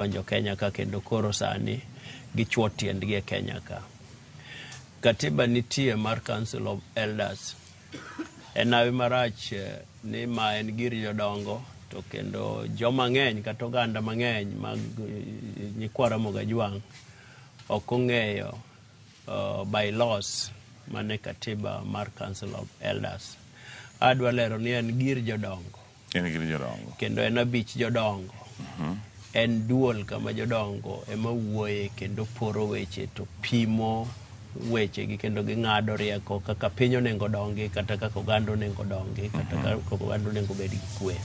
Donjo Kenya ka kendo koro sani gichwo tiendgi e Kenya ka. Katiba nitie mar Council of Elders. En hawi marach ni ma en gir jodongo to kendo joma ng'eny kata oganda mang'eny mag nyikwa Ramogi Ajwang' ok ong'eyo bylaws mane katiba mar Council of Elders. Adwa lero ni en gir jodongo. En gir jodongo. Kendo en abich jodongo. En duol kama jodongo ema wuoye kendo poro weche to pimo weche gi kendo ging'ado rieko kaka piny onego dongi kata kaka oganda onego dongi kata kaka oganda onego bed gi kwe.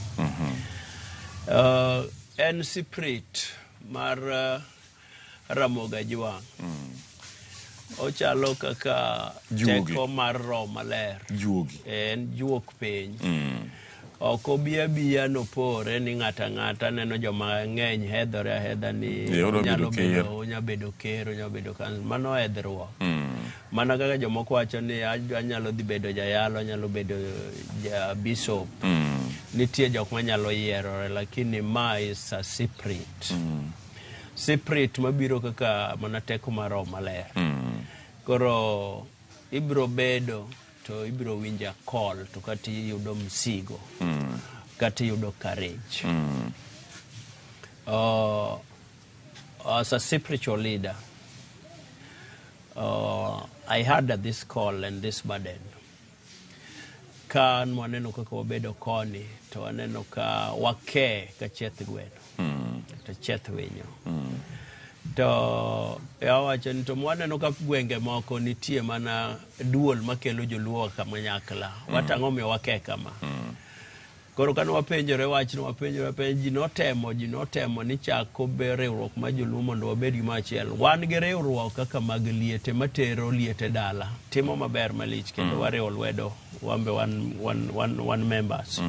En spirit mar Ramogi Ajwang'. Ochalo kaka Juogi. teko mar Roho Maler. Juogi. En juok piny. Ok obi abiya nopore ni ng'ato ang'ata neno joma ng'eny hedhore ahedha ni Eh, odwa onyalo bedo ker. bedo onya bedo ker, onya bedo kan mano hedhruok. Mana kaka jomoko wacho ni anyalo dhi bedo jayalo, anyalo bedo ja bishop. Nitie jok manyalo yierore lakini ma is a spirit. Spirit mabiro kaka mana teko mar Roho Maler. Koro ibiro bedo to ibiro winjo call to kata iyudo msigo kata iyudo courage. As a spiritual leader, I had this call and this burden. Ka nwaneno kaka wabedo koni to waneno ka wake ka chieth gweno kata chieth winyo. To awacho ni to mwaneno ka gwenge moko nitie mana duol makelo joluo kanyakla. Watang'o omiyo wake kama. Koro kane wapenjore wachno, wapenjore wapenjore, ji notemo ni chako be riwruok mar joluo mondo wabed gimoro achiel. Wan gi riwruok kaka mag liete matero liete dala. Timo maber malich kendo wariwo lwedo wan be wan members.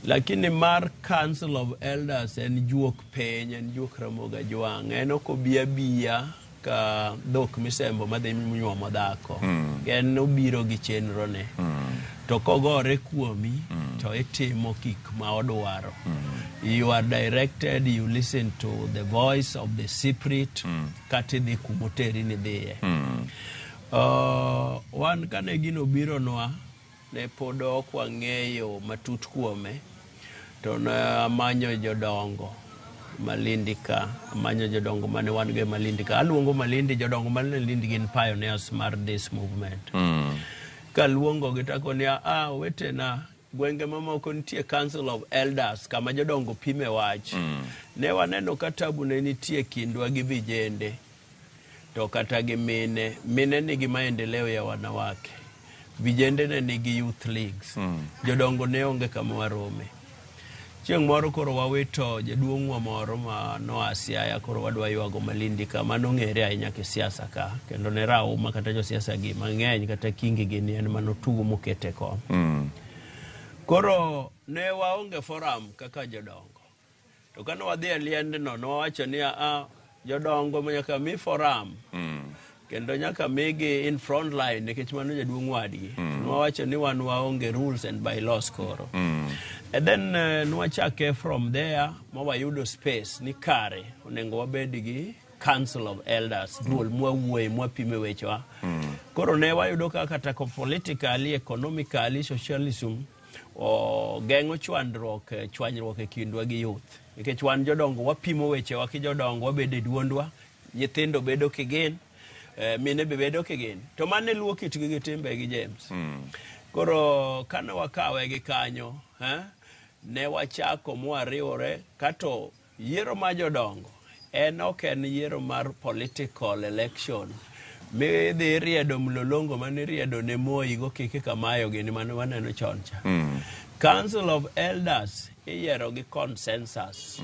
Lakini mar Council of Elders en juok piny, en juok Ramogi Ajwang'. En ok obi abiya ka dhok misembo madhi nyuomo dhako. En obiro gi chenro ne. To kogore kuomi to itimo gik ma odwaro. You are directed, you listen to the voice of the spirit kata idhi kumoteri ni dhiye. Wan kane gino obironwa ne pod ok wang'eyo matut kuome to ne amanyo jodongo Malindi ka, amanyo jodongo mane wan go e Malindi ka. Aluongo Malindi, jodongo man Malindi gin pioneers mar this movement. Kaluongo gi takoni a owetena gwenge mamoko nitie Council of Elders kama jodongo pime wach. Ne waneno ka tabu ne nitie kindwa gi vijende to kata gi mine. Mine nigi maendeleo ya wanawake. Vijende ne nigi youth leagues. Jodongo ne onge kama warome. Chieng' moro koro wawito jaduong'wa moro ma noa Siaya koro wadwa ywago Malindi ka manong'ere ahinya kisiasa ka kendo ne rahuma kata josiasa gi mang'eny kata kingi gini en manotugo mokete kom. Koro ne waonge forum kaka jodongo. To kane wadhi e liendno ne wawacho ni a jodongo nyaka mi forum kendo nyaka migi in front line nikech mano jaduong' wadgi. Nwawacho ni wan waonge rules and bylaws koro. And then nwachake from there ma wayudo space ni kare onego wabed gi Council of Elders duol mwawuoye mwapime wechewa. Koro ne wayudo ka kata ko politically, economically, socialism o geng'o chwandruok chwanyruok e kindwa gi youth nikech wan jodongo wapimo wechewa ki jodongo wabedo e duondwa nyithindo bedo kigin mine be bedo kigin to mane luwo kitgi gi timbegi James. Koro kane wakawe gi kanyo ne wachako mwariwore kato yiero mar jodongo en ok en yiero mar political election midhi riedo mlolongo maniriedo ne Moi go Kiki Kamayo gini mane waneno chon cha. Council of Elders iyiero gi consensus.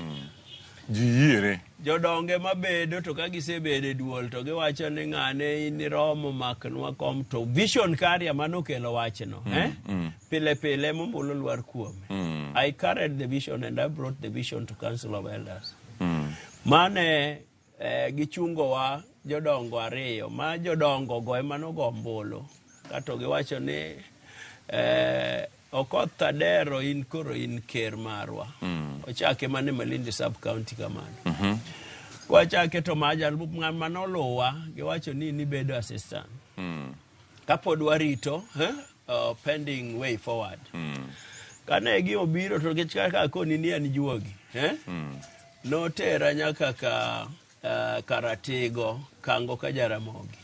Ji yiere. Jodonge mabedo to ka gisebedo e duol to giwacho ni ng'ane in iromo maknwa kom to vision carrier manokelo wachno eh? Pile pile mombulu lwar kuome. I carried the vision and I brought the vision to Council of Elders. Mane gichungowa jodongo ariyo ma jodongo go ema nogo ombulu kato giwacho ni Okoth Adero in koro in ker marwa. Ochake mana e Malindi sub county kamano. Kwachake to maja ng'ama noluwa giwacho ni nibedo assistant. Kapod warito pending way forward. Kane gi obiro to nikech kaka akoni ni en juogi, notera nyaka ka Karatigo Kango ka Jaramogi.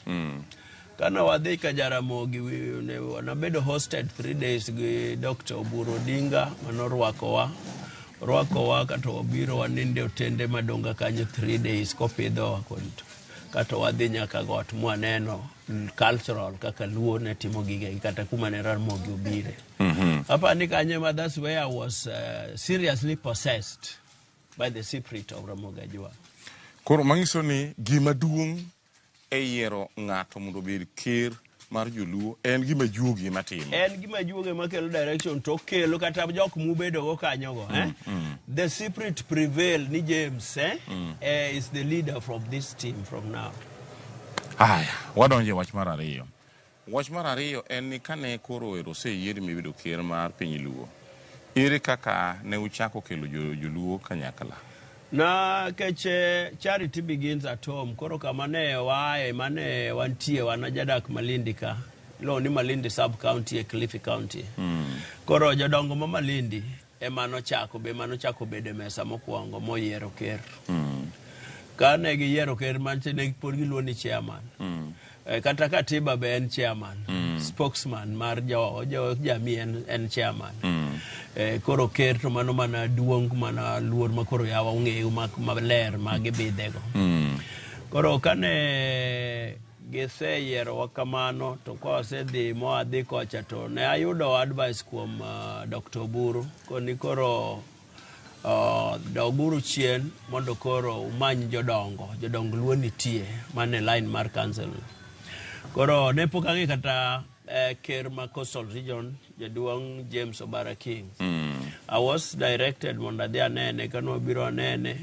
Kane wadhi ka Jaramogi nabedo hosted 3 days gi Dr. Oburu Odinga manorwakowa rwakowa kato wabiro waninde otende madonga kanyo 3 days kopidhowa korito kato wadhi nyaka got mwaneno cultural kaka Luo ne timo gigegi kata kuma ne Ramogi obire. Apani kanyo ema that's where I was seriously possessed by the spirit of Ramogi Ajwang'. Koro manyiso ni gima duong' e yiero ng'ato mondo obed ker mar joluo en gima juogi ema timo. En gima juoge makelo direction to okelo kata jok mubedogo kanyogo, eh? The spirit prevail ni James is the leader from this team from now. Haya, wadonjo e wach mar ariyo. Wach mar ariyo en ni kane koro ero oseyieri mibedo ker mar piny Luo, ere kaka ne uchako kelo joluo kanyakla? Na kech charity begins at home. Koro kama ne waaye mane wantie wan jadak Malindi ka iluongo ni Malindi sub county e Kilifi County. Koro jodongo ma Malindi ema nochako be manochako bedo e mesa mokwongo moyiero ker. Kane giyiero ker manche ne pod giluongo ni chairman. Kata katiba be en chairman, spokesman mar jo jamii en chairman. Koro ker to mano mana duong' mana luor ma koro yawa ong'eyo maler ma gibidhego. Koro kane giseyierowa kamano to kawasedhi mwadhi kocha to ne ayudo advice kuom Dr. Oburu koni koro doguru chien mondo koro umany jodongo jodong Luo nitie mane line mar council. Koro ne pok ang'e kata ker ma Coastal Region jaduong' James Obara King. I was directed mondo adhi anene kane wabiro anene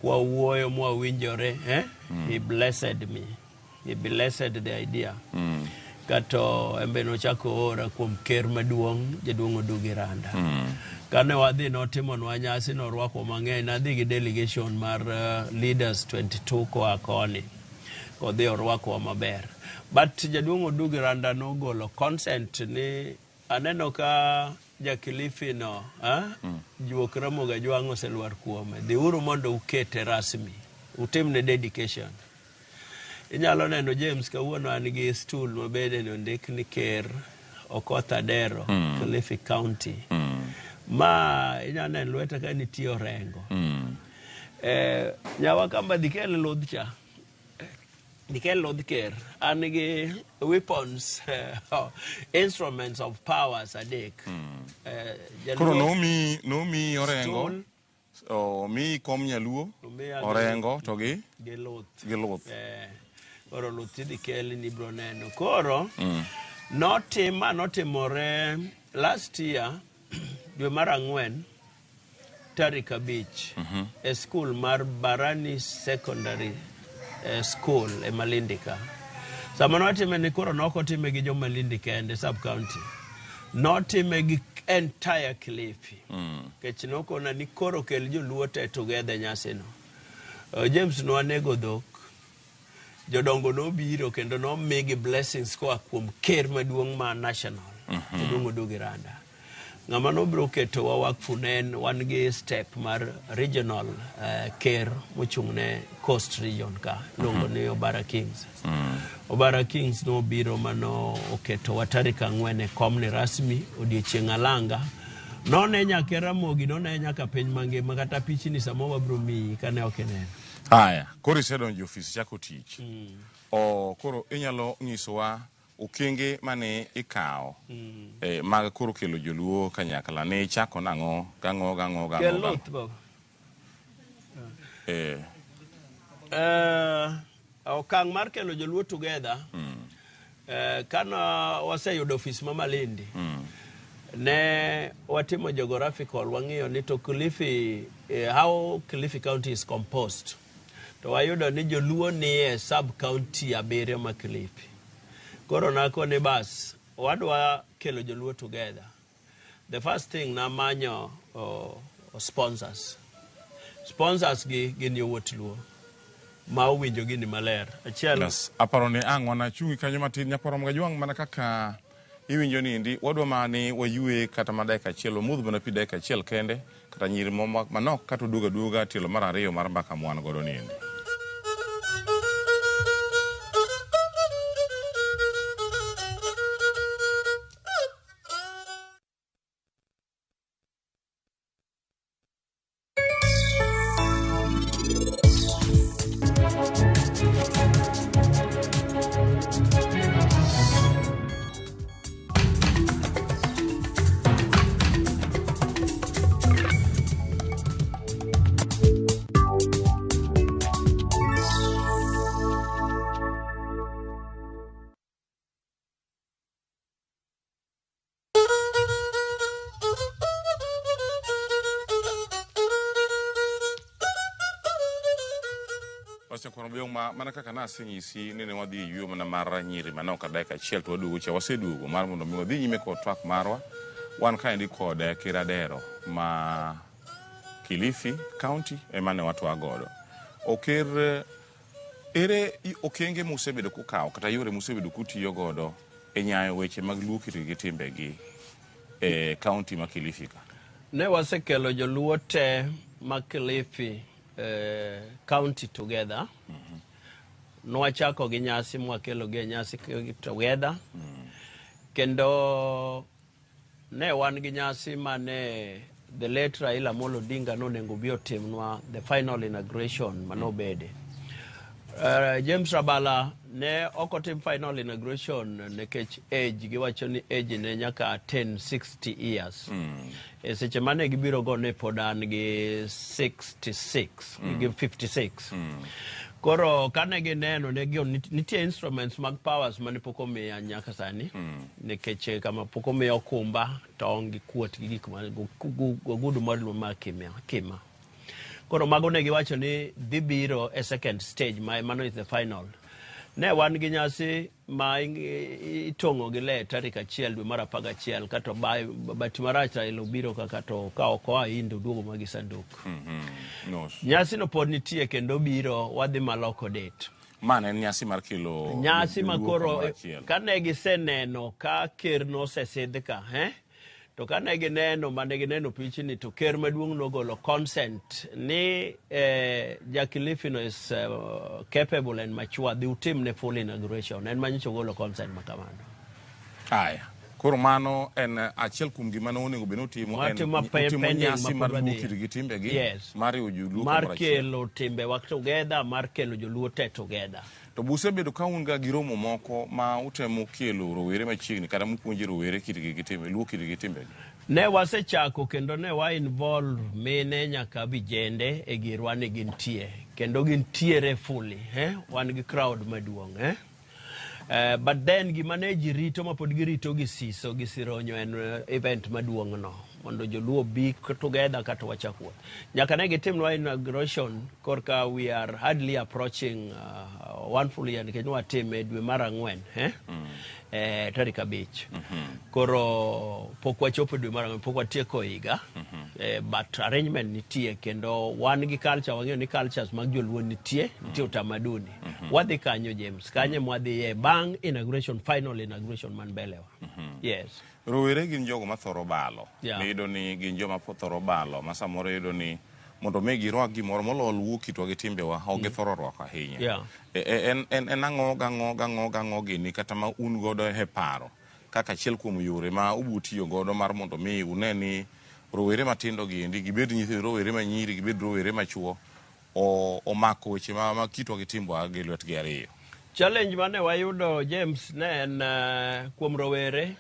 kwawuoyo mwawinjore, eh? He blessed me, he blessed the idea. Kato embe nochako ora kuom ker maduong' jaduong' Odugi Randa. Kane wadhi notimonwa nyasi norwako mang'eny nadhi gi delegation mar leaders 22 koa koni odhi orwakowa maber but jaduong' Odugi Randa nogolo consent ni aneno ka jakilifi no juok Ramogi Ajwang' oselwar kuome dhiuru mondo ukete rasmi utimne dedication. Inyalo neno James kawuono an gi stool mabende ni ondik ni ker Okoth Adero Kilifi County. Ma inyalo neno lweta ka nitie orengo. Nyawa kamba dhikel ludh cha dhikel ludh ker an gi weapons, instruments of powers adek. Koro nomi orengo, stool, omiyi kom nyaluo, Omiya gi- orengo to gi gi luth. Gi luth. Koro luth idhi kel ni ibro neno. Koro notima notimore last year dwe mar ang'wen tarik 5 e skul mar Barani Secondary School e Malindi ka. Sama notime ni koro nok otime gi jo Malindi kende sub county. Notime gi entire Kilifi. Nikech nokona ni koro kel joluo te together e nyasino. James nwanego dhok jodongo nobiro kendo nomigi blessings koa kuom ker maduong' ma national jaduong' Odugi Randa. Ng'ama nobiro ketowa wakfu ne en wan gi step mar regional ker mochung' ne Coast Region ka iluongo ni Obara Kings. Obara Kings nobiro mano oketowa tarik 4 e komni rasmi odiechieng' alanga. None nyaka e Ramogi, none nyaka piny mangima kata pichni samo wabiro miyi kane ok ineno. Haya, koro isedonjo e ofis chako tich. O koro inyalo nyisowa okenge mane ikawo mag koro kelo joluo kanyakla ne ichako nang'o gang'o gang'o gang'o Kel gang'o? luth baba. Okang' mar kelo joluo together kana waseyudo ofis ma Malindi ne watimo geographical wang'iyo ni to Kilifi how Kilifi County is composed to wayudo ni joluo nie sub county abiriyo ma Kilifi. Koro nakone bas wadwa kelo joluo together. The first thing namanyo sponsors. Sponsors gi gin yowuot Luo ma owinjo gini maler. Achiel Yes. Aparo ni ang' wanachungi kanyo matin nyakwar Mgajwang' mana kaka iwinjo ni endi wadwa mana ni wayue kata mana dakika achiel wamodh mana pi dakika achiel kende kata nyiri mo manok kata oduogo aduoga tielo mar ariyo mar mbaka mwan godo ni endi. Wasekwano biyong ma mana kaka nasenyisi ni ne wadhi e yueyo mana mar nyiri manok ka dakika achiel to waduogo cha waseduogo mar mondo mi wadhi nyime kod twak marwa wan kaendi kod Ker Adero ma Kilifi County ema ne watwak godo. Oker ere okenge musebedo kukawo kata yore musebedo kutiyo godo e nyayo weche mag luo kitgi gi timbegi e county ma Kilifi ka? Ne wasekelo joluo te ma Kilifi county together. Nwachako gi nyasi mwakelo gi e nyasi together. Kendo ne wan gi nyasi mane the late Raila Amolo Odinga nonego obi otimnwa the final inauguration manobede. James Rabala ne ok otim final inauguration nikech age, giwacho ni age ne nyaka attain 60 years. E seche mane gibiro go ne pod an gi 66 gi 56. Koro kane gineno ne gio nitie instruments mag powers mane pok omiya nyaka sani nikech kama pok omiya okumba, tong' gi kuot gi gik ma ogudu mar luo mar kima. Koro mago ne giwacho ni dhi biro e second stage ma mano is the final. Ne wan gi nyasi ma itong'o gi le tarik 1 dwe mar 11 kato bati marach Raila obiro kaka to ka ok oa India oduogo ma gi sanduk. Nyasi no pod nitie kendo biro wadhi maloko date. Ma ne en nyasi mar kelo nyasi ma joluo koro kamoro achiel. Kane giseneno ka ker nosesidh ka To kane gineno mane gineno pichni to ker maduong' nogolo consent ni ja Kilifi no is capable and mature dhi utimne full inauguration. En manyicho golo consent ma kamano. Aya. Koro mano en achiel kuom gima ne onego bed ni utimo en Watimo utimo pending nyasi ma mar pod luo wadhi. kitgi gi timbegi Yes. mar riwo joluo Mar kamoro achiel. kelo timbewa together, mar kelo joluo te together. To busebedo ka un ga gi romo moko ma utemo kelo rowere machiegni kata mupuonjo rowere kitgi gi timbe, luo kitgi gi timbegi? Ne wasechako kendo ne wa involve mine nyaka vijende e girwa ni gintie. Kendo gintiere fully, Wan gi crowd maduong', But then gima ne ji rito ma pod girito gi siso gi sironyo en event maduong' no mondo joluo bi together kata wachak wuoth. Nyaka ne gitimnwa inauguration korka we are hardly approaching one full year nikech nwatime dwe mar 4, Tarik 5. Koro pok wachopo dwe mar 4, pok watieko higa. But arrangement nitie kendo wan gi culture, wang'eyo ni cultures mag joluo nitie, nitie utamaduni. Wadhi kanyo James, kanyo mwadhiye bang' inauguration, final inauguration man mbelewa. Yes. Rowere gin jogo mathoro balo. Yeah. Iyudo ni gin joma thoro balo ma samoro iyudo ni mondo mi girwak gimoro moloyo luo kitwa gi timbewa ok githoro rwako ahinya. En ang'o gang'o gang'o gang'o gini kata ma un godo e paro kaka achiel kuom yore ma ubu tiyo godo mar mondo mi une ni rowere matindo gi endi gibed nyithind rowere manyiri gibed rowere machuo omako weche ma kitwa gi timbwa gi lwetgi ariyo. Challenge mane wayudo James ne en kuom rowere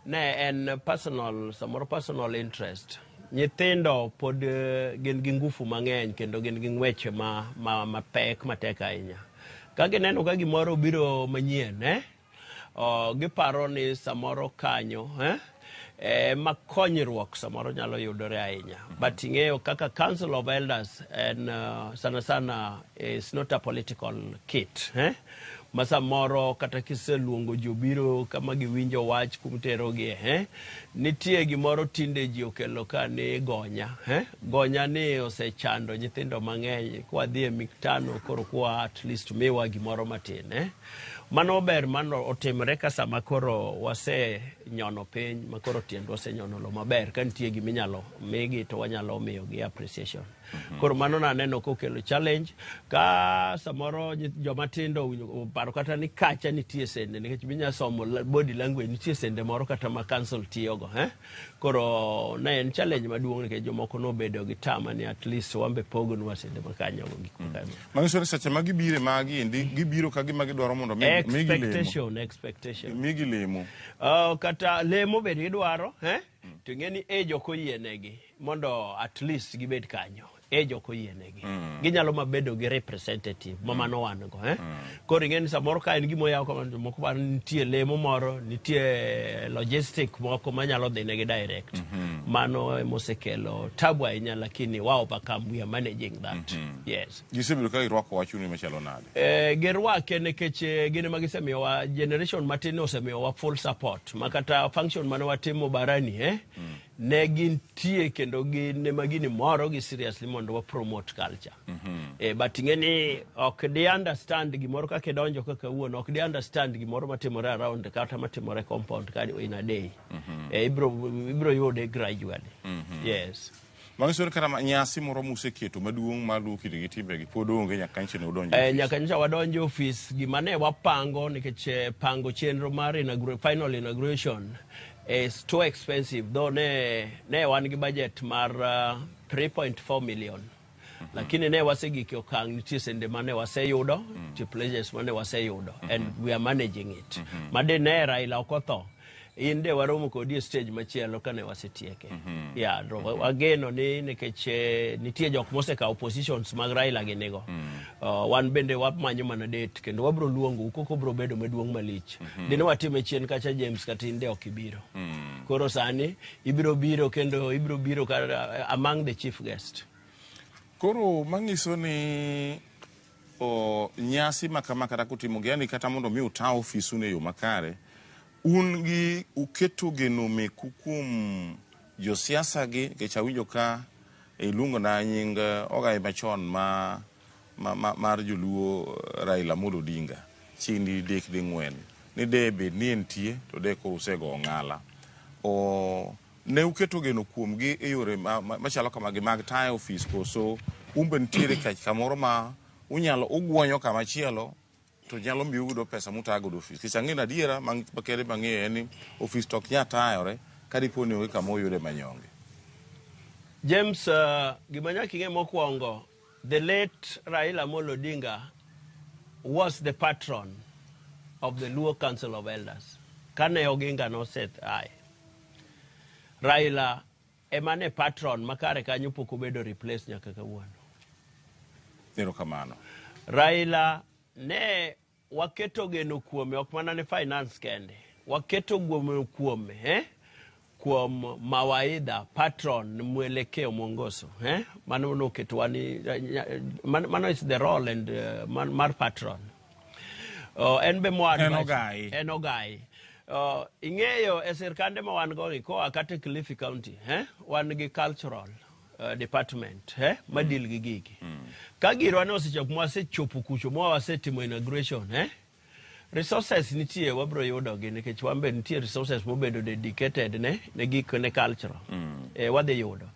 ne en personal, samoro personal interest. Nyithindo pod gin gi ngufu mang'eny kendo gin gi ng'weche mapek matek ahinya. Ka gineno ka gimoro obiro manyien, Giparo ni samoro kanyo, Ma konyruok samoro nyalo yudore ahinya. But ing'eyo kaka Council of Elders en sana sana is not a political kit, Ma samoro kata kiseluongo ji obiro kama giwinjo wach kumterogie, eh? Nitie gimoro tinde ji okelo ka ni gonya, eh? Gonya ni osechando nyithindo mang'eny kwadhi e miktano koro kwa at least miwa gimoro matin, eh? Mano ber mano otimre ka sama koro wasenyono piny ma koro tiendwa osenyono lo maber ka nitie giminyalo migi to wanyalo miyogi appreciation. Koro mano naneno kokelo challenge ka samoro joma tindo oparo kata ni kacha nitie sende nikech binya somo body language nitie sende moro kata ma council tiyogo, eh? Koro ne en challenge maduong' nikech jomoko nobedo gi tama ni at least wambe pognwa sende makanyo gik makanyo. Manyiso ni seche ma gibire magi endi gibiro ka gima gidwaro mondo migi lemo. Expectation, expectation. Migi lemo. Kata lemo bende gidwaro, eh? To ing'e ni age ok oyienegi mondo at least gibed kanyo. Age ok oyienegi. Ginyalo mabedo gi representative ma mano wan go, eh? Koro ing'e ni samoro ka en gima oyaw kamano jomoko paro ni nitie lemo moro, nitie logistic moko manyalo dhi negi direct. Mano emosekelo tabu ahinya lakini wa overcome, we are managing that. Yes. Gisebedo ka girwako wachuni machalo nade? Girwake nikech gin ema gisemiyowa generation matin osemiyowa full support ma kata function mane watimo barani, eh, ne gintie kendo gin ema gini moro gi seriously mondo wa promote culture. But ing'e ni ok di understand gimoro kaka idonjo kaka wuon ok di understand gimoro matimore around kata matimore compound ka in a day. Ibro yude gradually. Yes. Manyiso ni kata nyasi moro museketo maduong' mar luwo kitgi gi timbegi pod onge nyaka nyocha ne udonjo e ofis. Nyaka nyocha wadonjo e ofis gima ne wapango nikech pango chenro mar final inauguration is too expensive though ne wan gi budget mar 3.4 million. Lakini ne wasegik e okang' nitie sende mane waseyudo, nitie pledges mane waseyudo and we are managing it. Ma de ne Raila ok otho, in de waromo kodi e stage machielo kane wasetieke. Yeah, to wageno ni nikech nitie jok mosekawo positions mag Raila ginigo. Wan bende wamanyo mana date kendo wabro luongo koko bro bedo maduong' malich. Dine watime chien kacha James kata in de ok ibiro. Koro sani ibiro biro kendo ibiro biro among the chief guest. Koro manyiso ni nyasi ma kama kata kutimo gi yani kata mondo mi uta ofisu ne yo makare un gi uketo geno meku kuom josiasa gi nikech awinjo ka iluongo na nying ogai machon ma mar joluo Raila Amolo Odinga chiegni dek ding'wen ni de bed ni entie to de koro usego ong'ala. Ne uketo geno kuomgi e yore machalo kamagi mag tayo ofis koso un be nitiere kamoro ma unyalo ugwonyo kama chielo to nyalo miyo uyudo pesa mutayo godo ofis. Nikech ang'eyo ni adiera makende mang'eyo en ni ofis to ok nyal tayore ka dipo ni onge kama uyude manyonge. James, gima nyaka ing'e mokwongo, the late Raila Amolo Odinga was the patron of the Luo Council of Elders. Kane Oginga noseth aye. Raila ema ne patron makare kanyo pok obedo replace nyaka kawuono. Erokamano. Raila ne waketo geno kuome ok mana ne finance kende. Waketo geno kuome, eh? Kuom mawaidha, patron, mwelekeo, mwongozo, eh? Mano noketowa ni mano is the role and mar patron. En be mo En advice. ogai. En ogai. Ing'eyo e sirkande ma wan go gi koa kata e Kilifi County, eh? Wan gi cultural department, eh? Ma deal gi gigi. Ka girwa ne osechopo mwasechopo kucho mwa wasetimo inauguration, eh? Resources nitie wabro yudo gi nikech wan be nitie resources mobedo dedicated ne gik ne cultural. Wadhi yudo.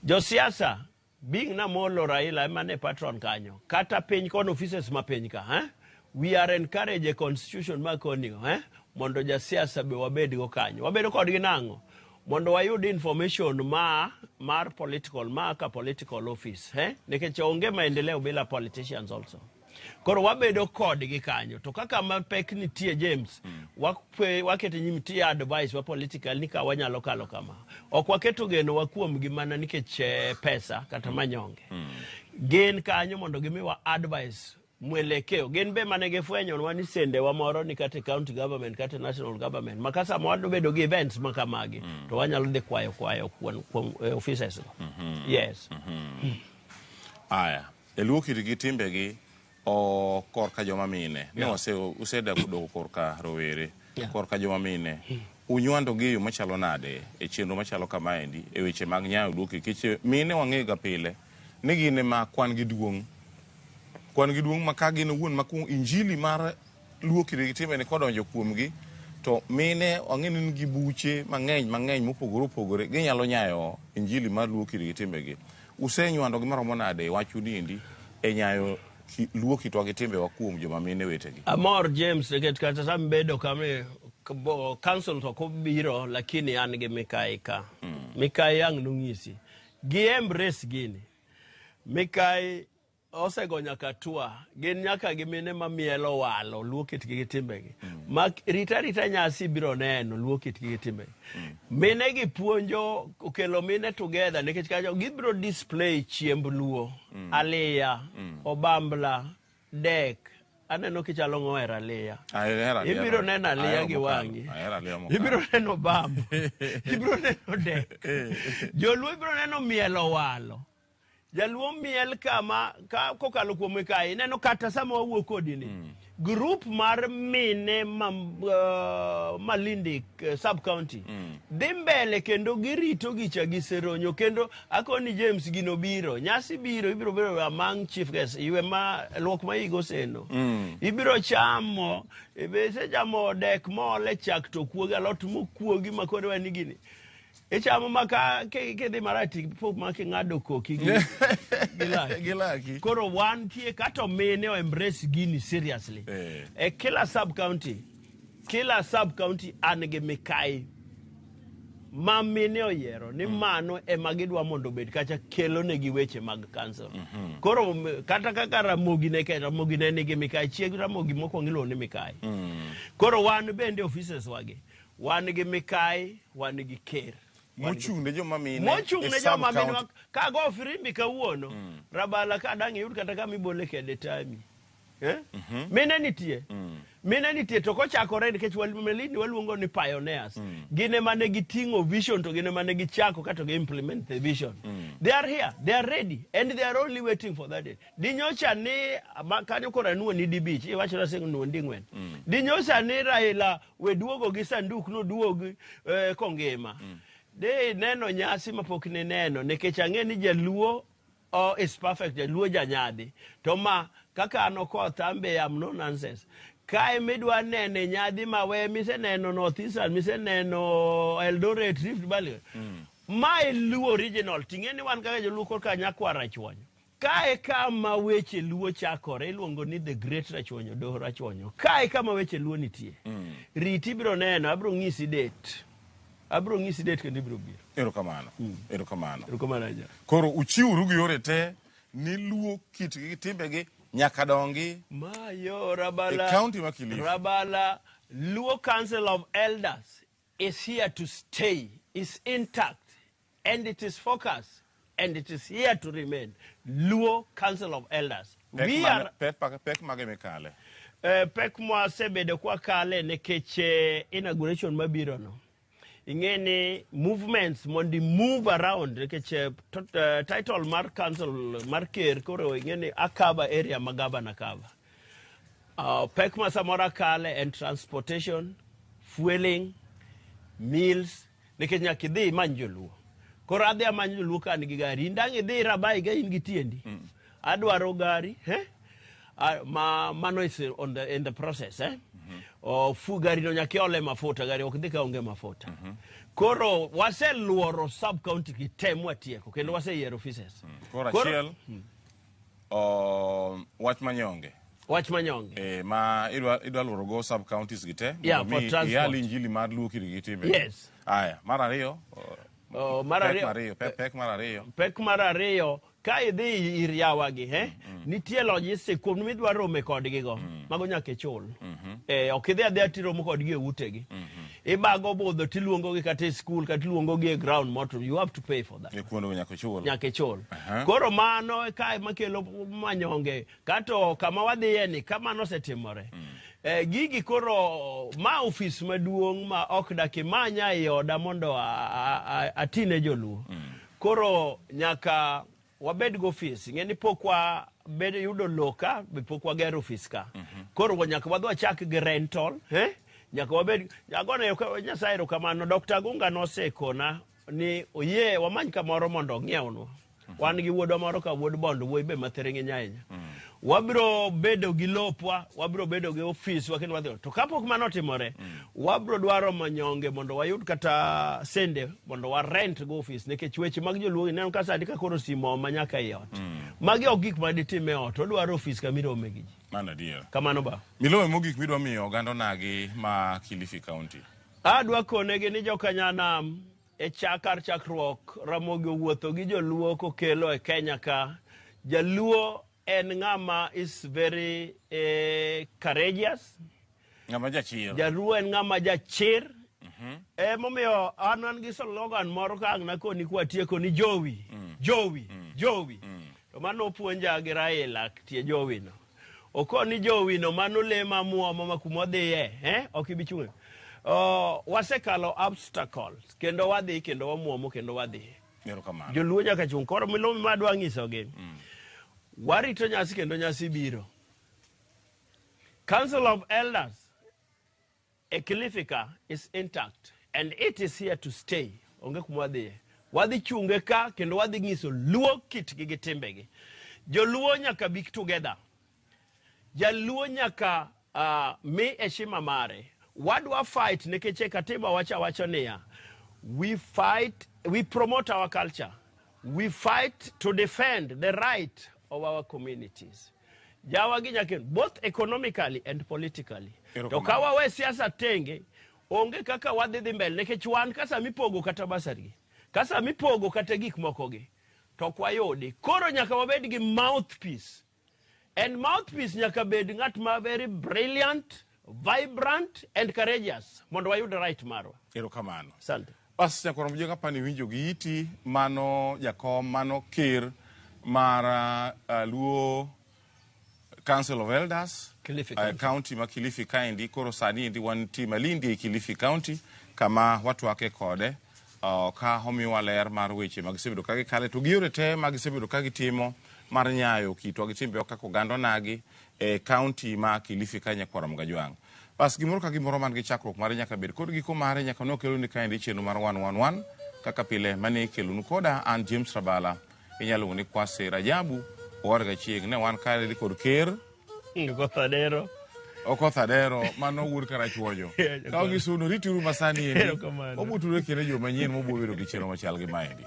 Josiasa being Namolo Raila ema ne patron kanyo kata piny kono offices ma piny ka, eh? We are encourage a constitution ma koni, eh? Mondo jasiasa be wabed go kanyo. Wabedo kodgi nang'o? Mondo wayud information ma mar political ma ka political office, eh? Nikech onge maendeleo bila politicians also. Koro wabedo kodgi kanyo to kaka mapek nitie James, waketo nyim tie advice wa political ni ka wanyalo kalo kama. Ok waketo geno wa kuomgi mana nikech pesa kata manyonge. Gin kanyo mondo gimiwa advice mwelekeo. Gin be mane gifwenyonwa ni sendewa moro ni kata county government kata national government ma ka sama wadwa bedo gi events ma kamagi to wanyalo dhi kwayo kwayo kuom offices go. Yes. Aya, e luo kitgi timbegi O korka joma mine. Ne wase usedak doko korka rowere. Korka joma mine. Unywando gi e yo machalo nade e chenro machalo kamaendi e weche mag nyayo duoko nikech mine wang'eyo ga pile ni gin ema kwan gi duong'. Kwan gi duong' ma ka gin owuon ma kuong injili mar luo kinde gi timbene kodonjo kuomgi to mine wang'e ni nigi buche mang'eny mang'eny mopogore opogore ginyalo nyayo injili mar luo kinde gi timbegi. Usenywando gi maromo nade e wachu niendi e nyayo luo kitwa gi timbewa kuom joma mine wetegi? Amor James nikech kata sama ibedo kama council to ok obiro lakini an gi Mikai ka. Mikai ang' nong'isi. Gi embrace gini. Mikai osego nyaka tua. Gin nyaka gi mine mamielo walo luo kitgi gi timbegi. Ma rita rita nyasi biro neno luo kitgi gi timbegi. Mine gi puonjo okelo mine together nikech kanyo gibiro display chiemb luo. Aliya, obambla, dek. Aneno kichalo ng'ohero aliya. Ahero aliya. Ibiro neno aliya Ahero gi mokalo. wang'i. Ahero aliya mokalo. Ibiro neno bambo. Ibiro neno dek. Joluo ibiro neno mielo walo. Jaluo miel kama ka kokalo kuom kae ineno kata sama wawuok kodi ni. Group mar mine ma Malindi sub county dhi mbele kendo girito gicha gi seronyo kendo akoni James gino biro nyasi biro ibiro bedo among chief guests ywe ma luok ma igo seno ibiro chamo isechamo dek moole chak to kuogi alot mokuogi ma koro ni gini ichamo ma ka kidhi marach tipo ma king'ado koki gi laki. Gi laki. Koro wantie kato mine o embrace gini seriously. E kila sub county, kila sub county an gi mikai ma mine oyiero ni mano ema gidwa mondo obed kacha kelo negi weche mag council. Koro kata kaka Ramogi ne Ramogi ne nigi mikai, chieg Ramogi mokwongo iluongo ni mikai. Koro wan bende offices wagi, wan gi mikai, wan gi ker. Mochung' ne joma mine Mochung' e ne joma mine sub-county. kago firimbi kawuono, Rabala ka dang' iyud kata kama ibole kede tami. Mine nitie. Mine nitie to kochakore nikech Malindi waluongo ni pioneers. Gin ema ne giting'o vision to gin ema ne gichako kato gi implement the vision. They are here, they are ready and they are only waiting for that day. Dinyocha ni kanyo koro anuo ni dibich, iwacho na sing nuo nding'wen. Dinyocha ni Raila we duogo gi sanduk noduog kongima. De neno nyasi mapok ne neno nikech ang'e ni jaluo is perfect, jaluo janyadhi. To ma kaka an Okoth ambe am no nonsense. Kae midwa nene nyadhi ma we miseneno North Eastern, miseneno Eldoret, Rift Valley. Mae Luo original. Ting'e ni wan kaka joluo korka nyakwar Rachuonyo. Kae kama weche Luo chakore iluongo ni the Great Rachuonyo, Doho Rachuonyo. Kae kama weche Luo nitie. Riti ibiro neno, abiro ng'isi date. Abiro ng'isi date kendo ibiro biro. Erokamano. Erokamano. Erokamano ahinya. Koro uchiwuru gi yore te ni luo kitgi gi timbegi nyaka dongi Mayo Rabala. E county ma Kilifi. Rabala, Luo Council of Elders is here to stay, is intact, and it is focused, and it is here to remain. Luo Council of Elders. Pek We mane- are pek mage mikale? Pek mwasebedo kwakale nikech inauguration mabiro no. Ing'e ni movements mondo move around nikech title mar council mar ker koro ing'e ni akava area ma governor cover. Pek ma samoro akale en transportation, fueling, meals nikech nyaka idhi imany joluo. Koro adhi amany joluo ka an gi gari. In dang' idhi Rabai ga in gi tiendi. Adwaro gari, eh? Ma mano is on the, in the process, eh? Fu gari no nyaka iole mafuta, gari ok dhi ka onge mafuta. Koro waseluoro sub county gi te mwatieko kendo waseyiero offices. Koro achiel, wach manyonge. Wach manyonge. Ma idwa luoro go sub counties gi te, Yeah, mondo for mi transport. iyal injili mar luo kiri gi timbe. Yes. Aya, mar ariyo, Mar pek ariyo. mar ariyo, pek mar ariyo. Pek mar ariyo, ka idhi ir yawagi, nitie logistic kuom midwa rome kodgi go. Mago nyaka ichul. Ok idhi adhiya tiromo kodgi e utegi. Ibago budho tiluongogi kata e school kata iluongogi e ground motor. You have to pay for that. E kuonde nyaka ichul. Nyaka ichul. Koro mano kae makelo manyonge. Kato kama wadhiye ni, ka mano osetimore. Gigi koro ma ofis maduong' ma ok dak imanya e oda mondo atine joluo. Koro nyaka wabed gi ofis. Ing'e ni pok wabed yudo lowo ka, be pok wagero ofis ka. Koro nyaka wadhi wachak gi rental, eh? Nyaka wabed agone Nyasaye erokamano. Dr. Agunga nosekona ni oyie wamany kamoro mondo ong'iewnwa. Wan gi wuodwa moro ka wuod Bondo, wuoyi be mathiring'iny ahinya. Wabiro bedo gi lopwa, wabiro bedo gi ofiswa kendo wadhi. To kapok mano otimore, wabiro dwaro manyonge mondo wayud kata sende mondo wa rent go ofis nikech weche mag joluo ineno ka sani ka koro simo oma nyaka ei ot. Magi ok gik ma ditim e ot, odwaro ofis kama irome gi ji. Mano adier. Kamano ba. Milome mogik midwa miyo oganda onagi ma Kilifi County. Adwa konegi ni jokanyanam e chak kar chakruok Ramogi owuotho gi joluo kokelo e Kenya ka. Jaluo en ng'ama is very courageous. Ng'ama jachir. Jaluo en ng'ama jachir. Emomiyo an an gi slogan moro ka ang' nakoni kwatieko ni jowi, jowi, jowi. To mano opuonja gi Raila tie jowi no. Okoni jowi no mano le ma muomo ma kuma odhiye, eh? Ok ibi chung'e. Wasekalo obstacles kendo wadhi kendo wamuomo kendo wadhi. Erokamano. Joluo nyaka chung'. Koro milome madwa nyisogi. Warito nyasi kendo nyasi biro. Council of Elders e Kilifi ka is intact and it is here to stay. Onge kuma wadhiye. Wadhi chunge ka kendo wadhi nyiso Luo kitgi gi timbegi. Joluo nyaka bi together. Jaluo nyaka mi heshima mare. Wadwa fight nikech e katiba wacho awacho niya, we fight, we promote our culture. We fight to defend the right of our communities. Jawa gi nyaka both economically and politically. To ka wawe siasa tenge, onge kaka wadhi dhi mbele nikech wan ka sama ipogo kata basari gi, ka sama ipogo kata gik moko gi, to ok wayudi. Koro nyaka wabed gi mouthpiece. And mouthpiece nyaka bed ng'at ma very brilliant, vibrant and courageous mondo wayud right marwa. Erokamano. Asante. Bas nyakwar Mjega pani winjo gi iti mano jakom mano ker mar Luo Council of Elders Kilifi County. County ma Kilifi kaendi. Koro sani endi wantie Malindi e Kilifi County kama watwake kode ka omiwa ler mar weche ma gisebedo ka gikale to gi yore te ma gisebedo ka gitimo mar nyayo kitwa gi timbewa kaka oganda onagi e county ma Kilifi ka nyakwar Mgajwang'. Bas gimoro ka gimoro man gi chakruok mare nyaka bed kod giko mare nyaka ne okeloni kaendi chenro mar 111 kaka pile mane ikelonu koda an James Rabala inyalo luongo ni Kwasi Rajabu owarga chieng' ne wan kaendi kod ker Okoth Adero. Okoth Adero mano wuod Karachuonyo. Ka ongisuno rituru masani endi. Erokamano. Wabuturu e kinde juma manyien mobiro bedo gi chenro machal gi maendi.